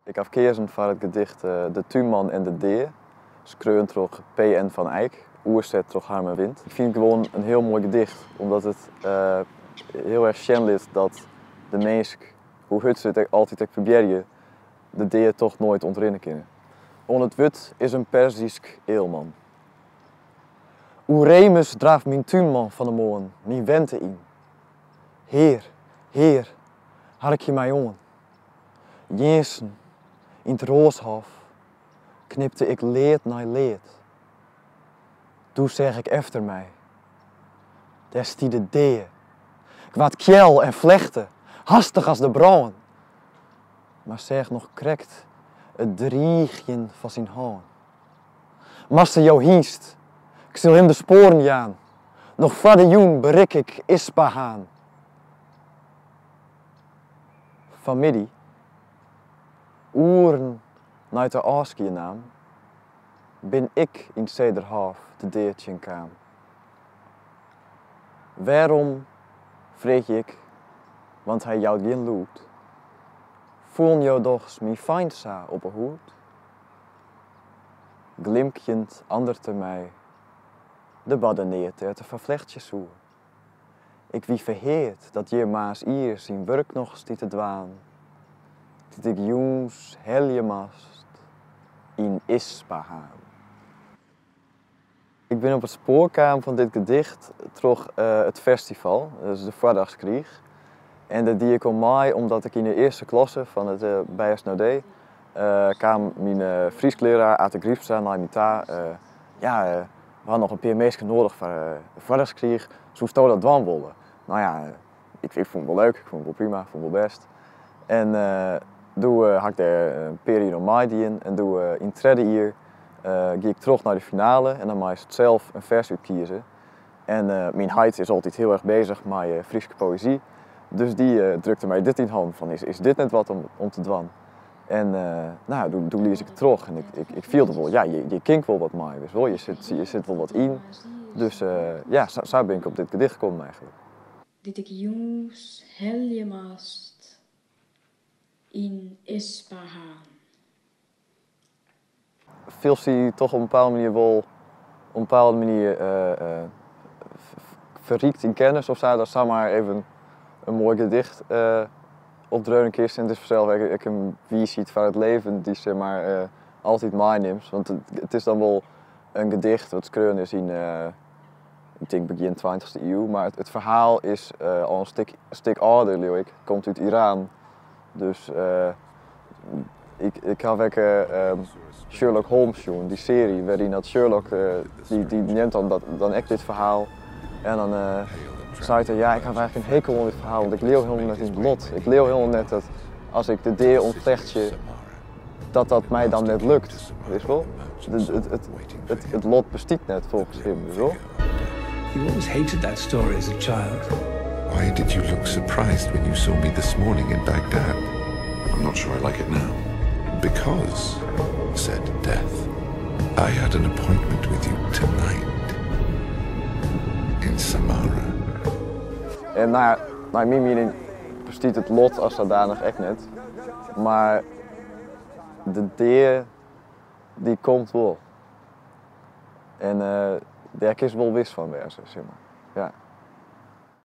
Ik haw keazen foar it gedicht De túnman en de dea, skreaun troch PN. van Eyck, oerset troch Harmen Wind. Ik fyn it gewoan in hiel moai gedicht, omdat it hiel erch sjen lit dat de minsk, hoe hurd se it ek altyd ek probearje, de dea toch noait ûntrinne kinne. Oan it wurd is in Perzysk ealman. Oerémis draaft myn túnman fan 'e moarn myn wente yn. Hear, hear, harkje my oan. Jiersen, yn 't roashôf, knipte ik lead nei lead. Doe seach ik efter my. Dêr stie de dea. 'k Waard kjel en flechte, hastich as de brân, mar seach noch krekt it driigjen fan syn hân. Master jo hynst, 'k sil him de spoaren jaan, noch foar de jûn berik ik Ispahan. Fanmiddei, oeren nei't er ôfskie naam, bin ik yn Sederhôf de dea tsjinkaam. Wêrom, freegje ik, want hy jout gjin lûd, foelen jo dochs myn feint sa op 'e hûd? Glimkjend andert er my, der barde neat dêr't er foar flechtsje soe. Ik wie ferheard dat hjir moarns ier syn wurk noch stie te dwaan, dy't ik jûns helje moast yn Ispahan. Ik bin op it spoar kaam fan dit gedicht troch it festival, dat is de Foardrachtskriich. En dêr die ik oan mei omdat ik yn de earste klasse fan it Beyers Naudé kaam myn Frysk learaar Ate Grypstra nei my ta. Ja, we ha noch in pear minsken noadich foar de Foardrachtskriich, soesto dat dwaan wolle? No ja, ik fûn it wol leuk, ik fûn it wol prima, ik fûn it wol bêst. En doe ha ik dêr in pear jier oan meidien en doe yn it tredde jier gie ik troch nei de finale en dan meist sels in fers útkieze. En myn heit is altyd hiel erch bezich mei Fryske poëzy, dus dy drukte my dit yn hannen fan is dit net wat om te dwaan? En no, doe lies ik it troch en ik fielde wol, ja, hjir kin ik wol wat mei, witst wol, hjir sit wol wat yn. Dus ja, sa bin ik op dit gedicht kommen eigentlik. Dy't ik jûns helje moast yn Ispahan. Fielst dy toch op in bepaalde manier wol op in bepaalde manier ferrykt yn kennis of sa, datst samar even in moai gedicht opdreaune kinst. En it is fansels ek in wiisheid foar it leven dy'tst sis mar altyd meinimst. Want it is dan wol in gedicht wat skreaun is yn, ik tink begjin tweintichste iuw, mar it ferhaal is al in stik âlder leau ik, komt út Iran. Dus ik haw ek Sherlock Holmes sjoen, dy searje wêryn dat Sherlock, dy nimt dan ek dit ferhaal en dan seit er, ja ik haw eigentlik in hekel oan dit ferhaal, want ik leau hielendal net yn it lot. Ik leau hielendal net dat as ik de dea ûntflechtsje, dat dat my dan net lukt. Witst wol? It lot bestiet net folgens him, witst wol? You always hated that story as a child. Why did you look surprised when you saw me this morning in Baghdad? I'm not sure I like it now. Because, said Death, I had an appointment with you tonight in Samara. En no ja, nei myn miening bestiet it lot as sadanich ek net, mar de dea dy komt wol. En dêr kinst wol wis fan wêze, sis mar. Ja.